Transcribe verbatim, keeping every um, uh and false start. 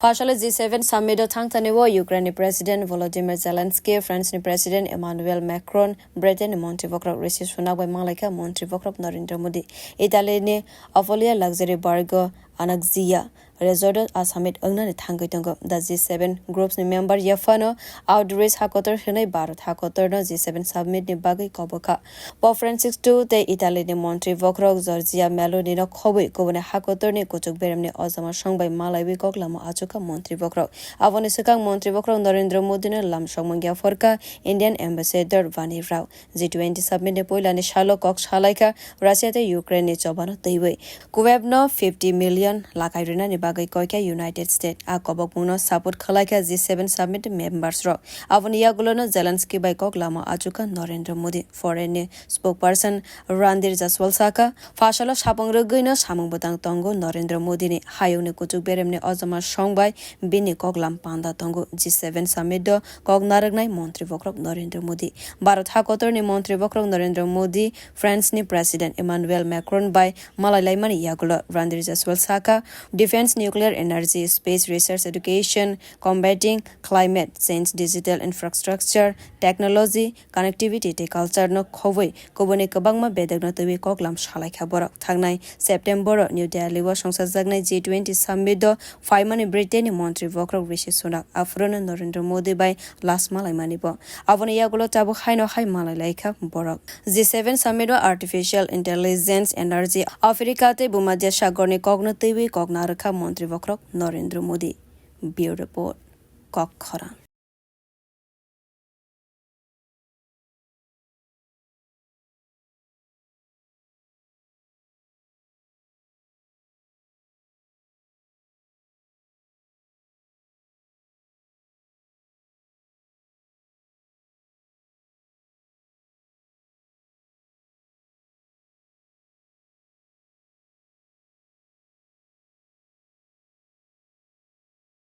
Pasalo G seven summit o thangthani o Ukraine ni President Volodymyr Zelensky, France ni President Emmanuel Macron, Britain ni montri bokhorok Rishi Sunak bai manglaikha montri bokhorok Narendra Modi. Italy ni Apulia luxury burgo Anakzia resort o a summit wngnani thangwi tongo. The G seven groups ni member yaphano outreach hakotor hwnwi Bharat hakotor no G seven summit ni bagwi kobokha. Pope Francis two tei Italy ni montri bokhorok Giorgia Meloni no khobwi kubuni hakotor ni kuchuk berem ni ojama song bai malaiwi kok lama achukha montri bokhorok. Aboni swkang montri bokhorok Narendra Modi no lam songmung yapharkha Indian ambassador Vani Rao. G twenty summit ni puilani salo kok salaikha Russia tei Ukraine ni chobano twiwi. Kuwait no fifty million lakai rwnani bagwi koikha United States. A kobokmung no support khwlaikha G seven summit members rok. Aboni yagulo no Zelensky bai kok lama achukha Narendra Modi. Foreign ni spokesperson Randir Jaswal sakha, phasalo sapung rwgwi no samung bwtang tongo Narendra Modi ni. Hayung ni kuchuk berem ni ojama song bai bini kok lam panda tongo. G seven summit o kok narwknai montri bokhorok Narendra Modi. Bharat hakotor ni montri bokhorok Narendra Modi, France ni President Emmanuel Macron bai malai laimani yagulo Randir Jaswal sakha, defense, nuclear energy, space research, education, combating climate change, digital infrastructure, technology, connectivity tei culture no khobwi kubuni kwbangma bedekno twiwi kok lam salaikha borok. Thangnai September o New Delhi o songsajaknai G twenty summit o phaimani Britain ni montri bokhorok Rishi Sunak, aphuru no Narendra Modi bai last malaimani bo. Aboni yagulo tabuk haino hai malai laikha borok. G seven summit o artificial intelligence, energy, Africa tei Bhumadiya Sagor ni kokno twiwi kok narwkha montri bokhorok Narendra Modi. Bureau Report, Kok Khorang.